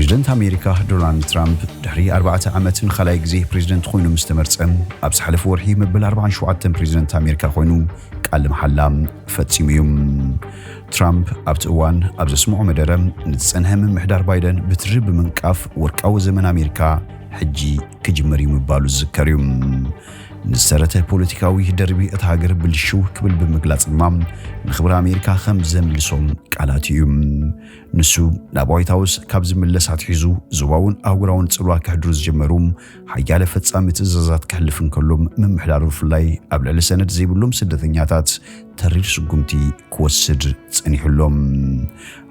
ፕሬዝደንት ኣሜሪካ ዶናልድ ትራምፕ ድሕሪ ኣርባዕተ ዓመት ንኻልኣይ ግዜ ፕሬዝደንት ኮይኑ ምስ ተመርጸ፣ ኣብ ዝሓለፈ ወርሒ መበል ኣርባዓን ሸውዓተን ፕሬዝደንት ኣሜሪካ ኮይኑ ቃለ መሓላ ፈጺሙ እዩ። ትራምፕ ኣብቲ እዋን ኣብ ዘስምዖ መደረ፣ ንዝጸንሐ ምምሕዳር ባይደን ብትሪ ብምንቃፍ፣ ወርቃዊ ዘመን ኣሜሪካ ሕጂ ክጅምር እዩ ምባሉ ዝዝከር እዩ። ንዝሰረተ ፖለቲካዊ ደርቢ እታ ሃገር ብልሽው ክብል ብምግላጽ ድማ፣ ንኽብሪ ኣሜሪካ ከም ዘምልሶም ቃላት እዩ። ንሱ ናብ ዋይት ሃውስ ካብ ዝምለስ ኣትሒዙ፣ ዞባውን ኣህጉራውን ጽልዋ ከሕድሩ ዝጀመሩ ሓያለ ፈጻሚ ትእዛዛት ከሕልፍ እንከሎ፣ ምምሕዳሩ ብፍላይ ኣብ ልዕሊ ሰነድ ዘይብሎም ስደተኛታት ተሪር ስጉምቲ ክወስድ ጸኒሑ ኣሎ።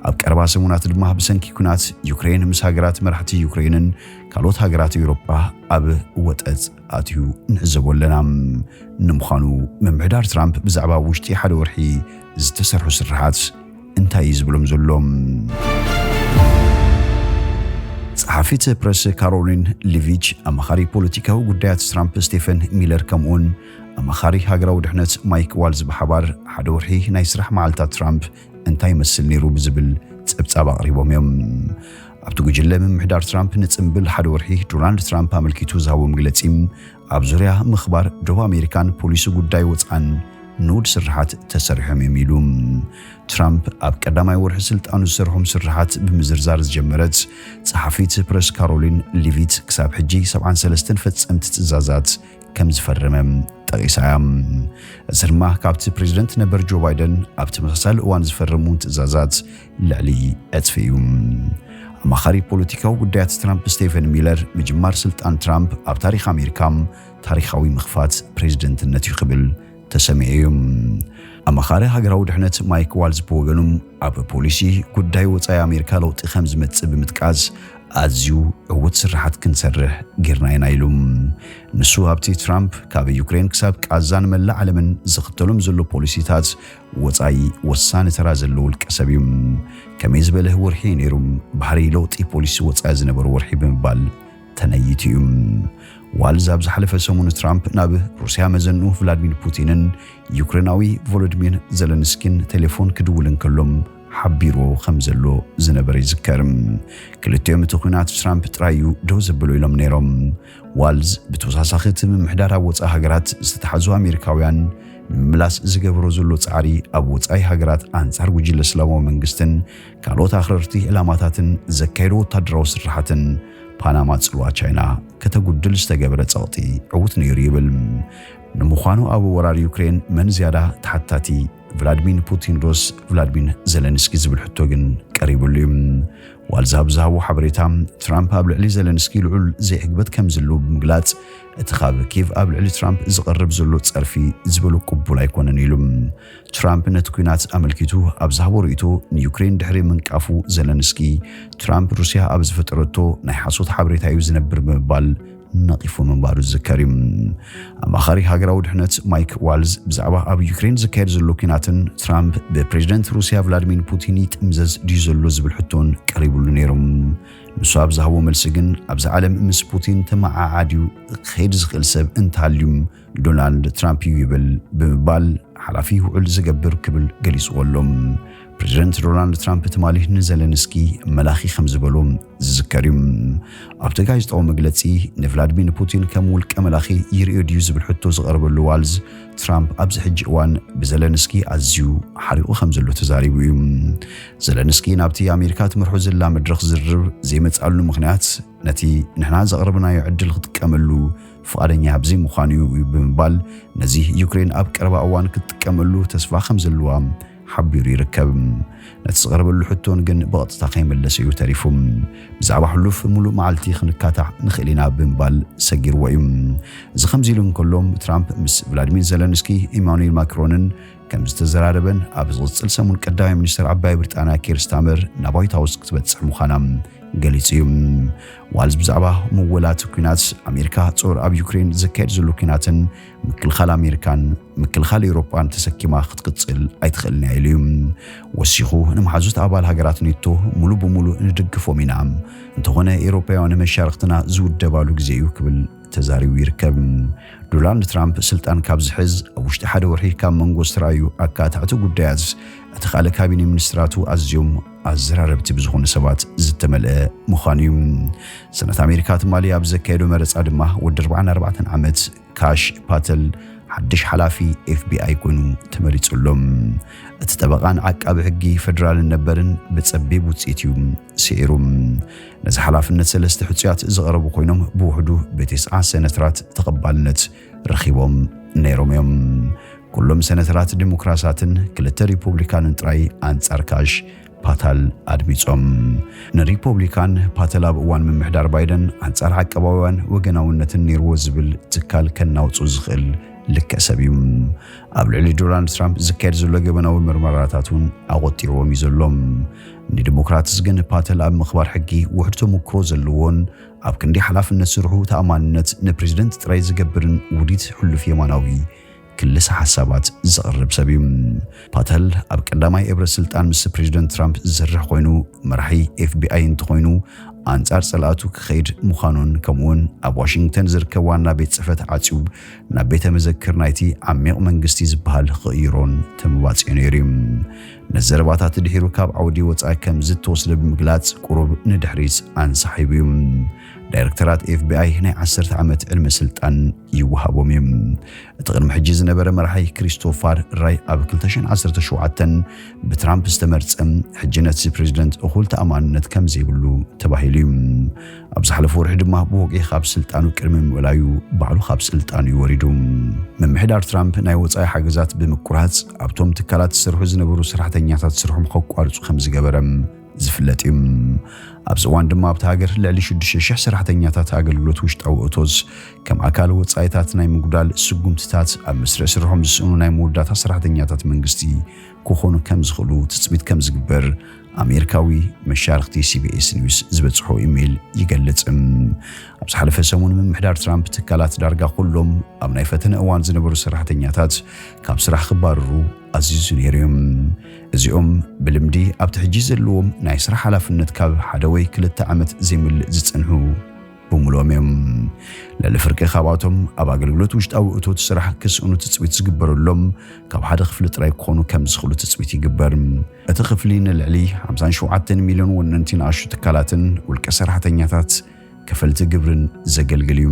ኣብ ቀረባ ሰሙናት ድማ ብሰንኪ ኲናት ዩክሬን ምስ ሃገራት መራሕቲ ዩክሬንን ካልኦት ሃገራት ኤውሮጳ ኣብ ወጠጥ ኣትዩ ንዕዘቦ ኣለና። ንምዃኑ ምምሕዳር ትራምፕ ብዛዕባ ውሽጢ ሓደ ወርሒ ዝተሰርሑ ስርሓት እንታይ እዩ ዝብሎም ዘሎ? ጸሓፊት ፕረስ ካሮሊን ሊቪች፣ ኣማኻሪ ፖለቲካዊ ጉዳያት ትራምፕ ስቴፈን ሚለር፣ ከምኡውን ኣማኻሪ ሃገራዊ ድሕነት ማይክ ዋልዝ ብሓባር ሓደ ወርሒ ናይ ስራሕ መዓልታት ትራምፕ እንታይ ይመስል ነይሩ ብዝብል ጸብጻብ ኣቕሪቦም እዮም። ኣብቲ ጉጅለ ምምሕዳር ትራምፕ ንጽምብል ሓደ ወርሒ ዶናልድ ትራምፕ ኣመልኪቱ ዝሃቦ መግለጺ፣ ኣብ ዙርያ ምኽባር ደቡብ ኣሜሪካን ፖሊሲ ጉዳይ ወጻን ንኡድ ስርሓት ተሰሪሖም እዮም ኢሉ። ትራምፕ ኣብ ቀዳማይ ወርሒ ስልጣኑ ዝሰርሖም ስርሓት ብምዝርዛር ዝጀመረት ጸሓፊት ፕረስ ካሮሊን ሊቪት፣ ክሳብ ሕጂ ሰብዓን ሰለስተን ፈጸምቲ ትእዛዛት ከም ዝፈረመ ጠቒሳ እያ። እዚ ድማ ካብቲ ፕሬዝደንት ነበር ጆ ባይደን ኣብ ተመሳሳሊ እዋን ዝፈረሙ ትእዛዛት ልዕሊ ዕጽፊ እዩ። ኣማኻሪ ፖለቲካዊ ጉዳያት ትራምፕ ስቴፈን ሚለር፣ ምጅማር ስልጣን ትራምፕ ኣብ ታሪኽ ኣሜሪካ ታሪኻዊ ምኽፋት ፕሬዝደንትነት እዩ ክብል ተሰሚዑ እዩ። ኣማኻሪ ሃገራዊ ድሕነት ማይክ ዋልዝ ብወገኑ፣ ኣብ ፖሊሲ ጉዳይ ወጻኢ ኣሜሪካ ለውጢ ከም ዝመጽእ ብምጥቃስ፣ ኣዝዩ ዕዉት ስርሓት ክንሰርሕ ጌርና ኢና ኢሉ። ንሱ ኣብቲ ትራምፕ ካብ ዩክሬን ክሳብ ቃዛን መላእ ዓለምን ዝኽተሎም ዘሎ ፖሊሲታት ወጻኢ ወሳኒ ተራ ዘለዎ ውልቀ ሰብ እዩ። ከመይ ዝበለ ወርሒ እዩ ነይሩ፣ ባህሪ ለውጢ ፖሊሲ ወጻኢ ዝነበሩ ወርሒ ብምባል ተነይቱ እዩ። ዋልዝ ኣብ ዝሓለፈ ሰሙን ትራምፕ ናብ ሩስያ መዘንኡ ቭላድሚር ፑቲንን ዩክሬናዊ ቮሎዲሚር ዘለንስኪን ቴሌፎን ክድውል እንከሎም ሓቢርዎ ከም ዘሎ ዝነበረ ይዝከር። ክልቲኦም እቲ ኲናት ትራምፕ ጥራይ እዩ ደው ዘብሎ ኢሎም ነይሮም። ዋልዝ ብተወሳሳኺ እቲ ምምሕዳር ኣብ ወጻኢ ሃገራት ዝተታሕዙ ኣሜሪካውያን ንምምላስ ዝገብሮ ዘሎ ጻዕሪ ኣብ ወጻኢ ሃገራት ኣንጻር ጉጅለ እስላማዊ መንግስትን ካልኦት ኣኽረርቲ ዕላማታትን ዘካየዶ ወታደራዊ ስርሓትን ፓናማ ጽልዋ ቻይና ከተጉድል ዝተገብረ ጸቕጢ ዕዉት ነይሩ ይብል። ንምዃኑ ኣብ ወራር ዩክሬን መን ዝያዳ ተሓታቲ፣ ቭላድሚር ፑቲን ዶስ ቭላድሚር ዘለንስኪ ዝብል ሕቶ ግን ቀሪብሉ እዩ። ዋልዝ ኣብ ዝሃቦ ሓበሬታ፣ ትራምፕ ኣብ ልዕሊ ዘለንስኪ ልዑል ዘይዕግበት ከም ዝህልዎ ብምግላጽ፣ እቲ ካብ ኪቭ ኣብ ልዕሊ ትራምፕ ዝቐርብ ዘሎ ጸርፊ ዝበሎ ቅቡል ኣይኮነን ኢሉ። ትራምፕ ነቲ ኲናት ኣመልኪቱ ኣብ ዝሃቦ ርእይቶ፣ ንዩክሬን ድሕሪ ምንቃፉ ዘለንስኪ፣ ትራምፕ ሩስያ ኣብ ዝፈጠረቶ ናይ ሓሶት ሓበሬታ እዩ ዝነብር ብምባል ነቒፉ ምንባሩ ዝዝከር እዩ። ኣማኻሪ ሃገራዊ ድሕነት ማይክ ዋልዝ ብዛዕባ ኣብ ዩክሬን ዝካየድ ዘሎ ኲናትን ትራምፕ ብፕሬዝደንት ሩስያ ቭላድሚር ፑቲን ይጥምዘዝ ድዩ ዘሎ ዝብል ሕቶን ቀሪብሉ ነይሩ። ንሱ ኣብ ዝሃቦ መልሲ ግን፣ ኣብዚ ዓለም ምስ ፑቲን ተመዓዓድዩ ክኸይድ ዝኽእል ሰብ እንተሃልዩ ዶናልድ ትራምፕ እዩ ይብል ብምባል፣ ሓላፊ ውዕል ዝገብር ክብል ገሊጽዎ ኣሎ። ፕሬዝደንት ዶናልድ ትራምፕ ትማሊ ንዘለንስኪ መላኺ ከም ዝበሎ ዝዝከር እዩ። ኣብቲ ጋዜጣዊ መግለጺ፣ ንቭላድሚር ፑቲን ከም ውልቀ መላኺ ይርእዮ ድዩ ዝብል ሕቶ ዝቐረበሉ ዋልዝ፣ ትራምፕ ኣብዚ ሕጂ እዋን ብዘለንስኪ ኣዝዩ ሓሪቑ ከም ዘሎ ተዛሪቡ እዩ። ዘለንስኪ ናብቲ ኣሜሪካ ትመርሖ ዘላ መድረኽ ዝርርብ ዘይመጽኣሉ ምኽንያት፣ ነቲ ንሕና ዘቕረብናዮ ዕድል ክጥቀመሉ ፍቓደኛ ኣብ ዘይምዃኑ እዩ ብምባል፣ ነዚ ዩክሬን ኣብ ቀረባ እዋን ክትጥቀመሉ ተስፋ ከም ዘለዋ ሓቢሩ ይርከብ። ነቲ ዝቐረበሉ ሕቶን ግን ብቐጥታ ከይመለሰ እዩ ተሪፉ። ብዛዕባ ሕሉፍ ምሉእ መዓልቲ ክንካታዕ ንኽእል ኢና ብምባል ሰጊርዎ እዩ። እዚ ከምዚ ኢሉ እንከሎ፣ ትራምፕ ምስ ቭላድሚር ዘለንስኪ፣ ኢማኑኤል ማክሮንን ከም ዝተዘራረበን፣ ኣብ ዝቕጽል ሰሙን ቀዳማይ ሚኒስትር ዓባይ ብሪጣንያ ኬር ስታመር ናብ ዋይት ሃውስ ክትበጽሕ ምዃና ገሊጹ እዩ። ዋልዝ ብዛዕባ ምወላት ኲናት ኣሜሪካ፣ ጾር ኣብ ዩክሬን፣ ዘካየድ ዘሎ ኲናትን ምክልኻል ኣሜሪካን ምክልኻል ኤውሮጳን ተሰኪማ ክትቅጽል ኣይትኽእልን እያ ኢሉ እዩ። ወሲኹ፣ ንመሓዙት ኣባል ሃገራት ኔቶ ሙሉ ብሙሉ ንድግፎም ኢና፣ እንተኾነ ኤውሮጳውያን ንመሻርኽትና ዝውደባሉ ግዜ እዩ ክብል ተዛሪቡ ይርከብ። ዶናልድ ትራምፕ ስልጣን ካብ ዝሕዝ ኣብ ውሽጢ ሓደ ወርሒ ካብ መንጎ ዝተራእዩ ኣካታዕቲ ጉዳያት እቲ ካልእ ካቢነ ሚኒስትራቱ ኣዝዮም ኣዘራረብቲ ብዝኾኑ ሰባት ዝተመልአ ምዃኑ እዩ። ሰነት ኣሜሪካ ትማሊ ኣብ ዘካየዶ መረፃ ድማ ወዲ ኣርባዓን ኣርባዕተን ዓመት ካሽ ፓተል ሓድሽ ሓላፊ ኤፍቢኣይ ኮይኑ ተመሪጹሎም። እቲ ጠበቓን ዓቃቢ ሕጊ ፈደራልን ነበርን ብጸቢብ ውጽኢት እዩ ስዒሩ። ነዚ ሓላፍነት ሰለስተ ሕጹያት ዝቐረቡ ኮይኖም ብውሕዱ ብተስዓ ሰነተራት ተቐባልነት ረኺቦም ነይሮም እዮም። ኩሎም ሰነተራት ዲሞክራሳትን ክልተ ሪፑብሊካንን ጥራይ ኣንጻር ካሽ ፓታል ኣድሚጾም። ንሪፖብሊካን ፓተል ኣብ እዋን ምምሕዳር ባይደን ኣንጻር ዓቀባውያን ወገናውነትን ነይርዎ ዝብል ትካል ከናውጹ ዝኽእል ልክዕ ሰብ እዩ። ኣብ ልዕሊ ዶናልድ ትራምፕ ዝካየድ ዘሎ ገበናዊ ምርመራታት እውን ኣቖጢርዎም እዩ ዘሎ። ንዲሞክራትስ ግን ፓተል ኣብ ምኽባር ሕጊ ውሕድ ተመክሮ ዘለዎን ኣብ ክንዲ ሓላፍነት ስርሑ ተኣማንነት ንፕሬዝደንት ጥራይ ዝገብርን ውዲት ሕሉፍ የማናዊ ክልሰ ሓሳባት ዘቕርብ ሰብ እዩ። ፓተል ኣብ ቀዳማይ ኤብረ ስልጣን ምስ ፕሬዝደንት ትራምፕ ዝሰርሕ ኮይኑ መራሒ ኤፍቢኣይ እንተኾይኑ ኣንጻር ጸላእቱ ክኸይድ ምዃኑን ከምኡውን ኣብ ዋሽንግተን ዝርከብ ዋና ቤት ጽሕፈት ዓጽዩ ናብ ቤተ መዘክር ናይቲ ዓሚቕ መንግስቲ ዝበሃል ክቕይሮን ተመባጺዑ ነይሩ እዩ። ነዚ ዘረባታት ድሒሩ ካብ ዓውዲ ወጻኢ ከም ዝተወስደ ብምግላጽ ቁሩብ ንድሕሪት ኣንሳሒቡ እዩ። ዳይሬክተራት ኤፍቢኣይ ናይ ዓሰርተ ዓመት ዕድመ ስልጣን ይወሃቦም እዩ። እቲ ቅድሚ ሕጂ ዝነበረ መራሒ ክሪስቶፋር ራይ ኣብ ክልተ ሽሕን ዓሰርተ ሸውዓተን ብትራምፕ ዝተመርጸ ሕጂ ነቲ ፕሬዝደንት እኹል ተኣማንነት ከም ዘይብሉ ተባሂሉ እዩ። ኣብ ዝሓለፈ ወርሒ ድማ ብወግዒ ካብ ስልጣኑ ቅድሚ ምእላዩ ባዕሉ ካብ ስልጣኑ እዩ ወሪዱ። ምምሕዳር ትራምፕ ናይ ወጻኢ ሓገዛት ብምቁራጽ ኣብቶም ትካላት ዝሰርሑ ዝነበሩ ሰራሕተኛታት ስርሖም ከቋርጹ ከም ዝገበረ ዝፍለጥ እዩ። ኣብዚ እዋን ድማ ኣብታ ሃገር ልዕሊ ሽዱሽተ ሽሕ ሰራሕተኛታት ኣገልግሎት ውሽጣዊ እቶት ከም ኣካል ወጻኢታት ናይ ምጉዳል ስጉምትታት ኣብ መስርዕ ስርሖም ዝስእኑ ናይ መወዳእታ ሰራሕተኛታት መንግስቲ ክኾኑ ከም ዝኽእሉ ትጽቢት ከም ዝግበር ኣሜሪካዊ መሻርኽቲ ሲቢኤስ ኒውስ ዝበጽሖ ኢሜይል ይገልጽ። ኣብ ዝሓለፈ ሰሙን ምምሕዳር ትራምፕ ትካላት ዳርጋ ኩሎም ኣብ ናይ ፈተነ እዋን ዝነበሩ ሰራሕተኛታት ካብ ስራሕ ክባረሩ ኣዚዙ ነይሩ እዩ። እዚኦም ብልምዲ ኣብቲ ሕጂ ዘለዎም ናይ ስራሕ ሓላፍነት ካብ ሓደ ወይ ክልተ ዓመት ዘይምልእ ዝጸንሑ ብምሉኦም እዮም። ልዕሊ ፍርቂ ካብኣቶም ኣብ ኣገልግሎት ውሽጣዊ እቶት ስራሕ ክስእኑ ትጽቢት ዝግበረሎም ካብ ሓደ ክፍሊ ጥራይ ክኾኑ ከም ዝኽእሉ ትጽቢት ይግበር። እቲ ክፍሊ ንልዕሊ ሓምሳን ሸውዓተን ሚልዮን ወነንቲ ንኣሽቱ ትካላትን ውልቀ ሰራሕተኛታት ከፈልቲ ግብርን ዘገልግል እዩ።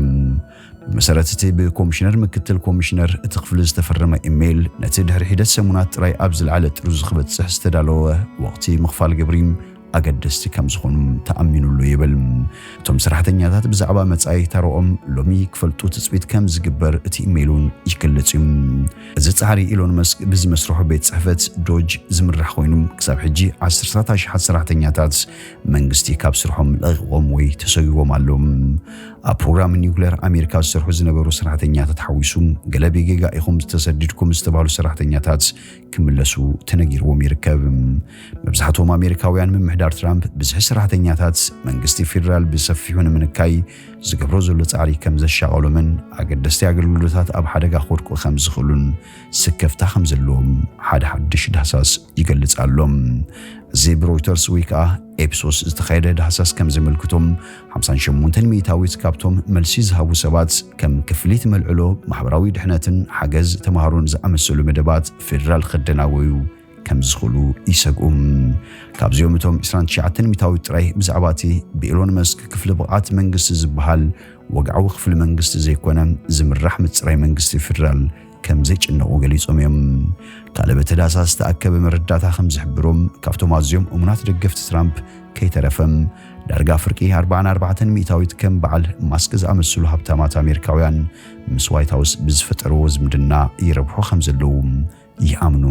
ብመሰረት እቲ ብኮሚሽነር ምክትል ኮሚሽነር እቲ ክፍሊ ዝተፈረመ ኢሜይል ነቲ ድሕሪ ሒደት ሰሙናት ጥራይ ኣብ ዝለዓለ ጥርዙ ክበጽሕ ዝተዳለወ ወቕቲ ምኽፋል ግብሪ ኣገደስቲ ከም ዝኾኑ ተኣሚኑሉ ይብል። እቶም ሰራሕተኛታት ብዛዕባ መጻኢ ተራኦም ሎሚ ክፈልጡ ትጽቢት ከም ዝግበር እቲ ኢሜይል እውን ይገልጽ እዩ። እዚ ጻዕሪ ኢሎን መስክ ብዝመስርሖ ቤት ጽሕፈት ዶጅ ዝምራሕ ኮይኑ ክሳብ ሕጂ ዓሰርታት ኣሽሓት ሰራሕተኛታት መንግስቲ ካብ ስርሖም ለቒቖም ወይ ተሰጒጎም ኣለዉ። ኣብ ፕሮግራም ኒውክሌር ኣሜሪካ ዝሰርሑ ዝነበሩ ሰራሕተኛታት ሓዊሱ ገለ ብጌጋ ኢኹም ዝተሰዲድኩም ዝተባህሉ ሰራሕተኛታት ክምለሱ ተነጊርዎም ይርከብ። መብዛሕትኦም ኣሜሪካውያን ምምሕዳር ትራምፕ ብዝሒ ሰራሕተኛታት መንግስቲ ፌዴራል ብሰፊሑ ንምንካይ ዝገብሮ ዘሎ ጻዕሪ ከም ዘሻቐሎምን ኣገደስቲ ኣገልግሎታት ኣብ ሓደጋ ክወድቁ ከም ዝኽእሉን ስከፍታ ከም ዘለዎም ሓደ ሓድሽ ዳህሳስ ይገልጽ ኣሎ። እዚ ብሮይተርስ ወይ ከዓ ኤፕሶስ ዝተኻየደ ዳህሳስ ከም ዘመልክቶም ሓምሳን ሸሞንተን ሚእታዊት ካብቶም መልሲ ዝሃቡ ሰባት ከም ክፍሊት መልዕሎ፣ ማሕበራዊ ድሕነትን ሓገዝ ተምሃሮን ዝኣመሰሉ መደባት ፌዴራል ክደናጎዩ ከም ዝኽእሉ ይሰግኡ። ካብዚኦም እቶም ዕስራን ትሽዓተን ሚእታዊት ጥራይ ብዛዕባ እቲ ብኤሎን መስክ ክፍሊ ብቕዓት መንግስቲ ዝበሃል ወግዓዊ ክፍሊ መንግስቲ ዘይኮነ ዝምራሕ ምጽራይ መንግስቲ ፌዴራል ከም ዘይጭነቑ ገሊጾም እዮም። ካልእ በቲ ዳህሳስ ዝተኣከበ መረዳእታ ከም ዝሕብሮም ካብቶም ኣዝዮም እሙናት ደገፍቲ ትራምፕ ከይተረፈም ዳርጋ ፍርቂ ኣርባዓን ኣርባዕተን ሚእታዊት ከም በዓል ማስክ ዝኣመሰሉ ሃብታማት ኣሜሪካውያን ምስ ዋይት ሃውስ ብዝፈጠርዎ ዝምድና ይረብሑ ከም ዘለዉ ይኣምኑ።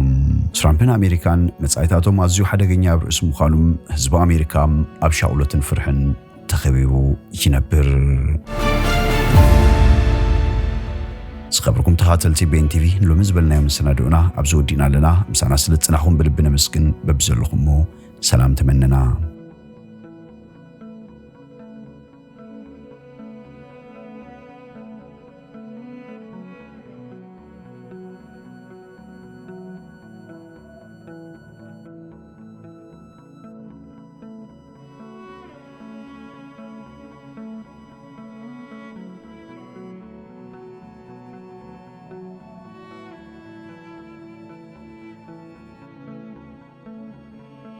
ትራምፕን ኣሜሪካን መጻኢታቶም ኣዝዩ ሓደገኛ ኣብ ርእሲ ምዃኑ ህዝቢ ኣሜሪካ ኣብ ሻቕሎትን ፍርሕን ተኸቢቡ ይነብር። ዝኸበርኩም ተኻተልቲ ቤን ቲቪ ንሎሚ ዝበልናዮ መሰናድኦና ኣብዚ ወዲእና ኣለና። ምሳና ስለ ዝጸናኹም ብልቢ ነመስግን። በብዘለኹሞ ሰላም ተመነና።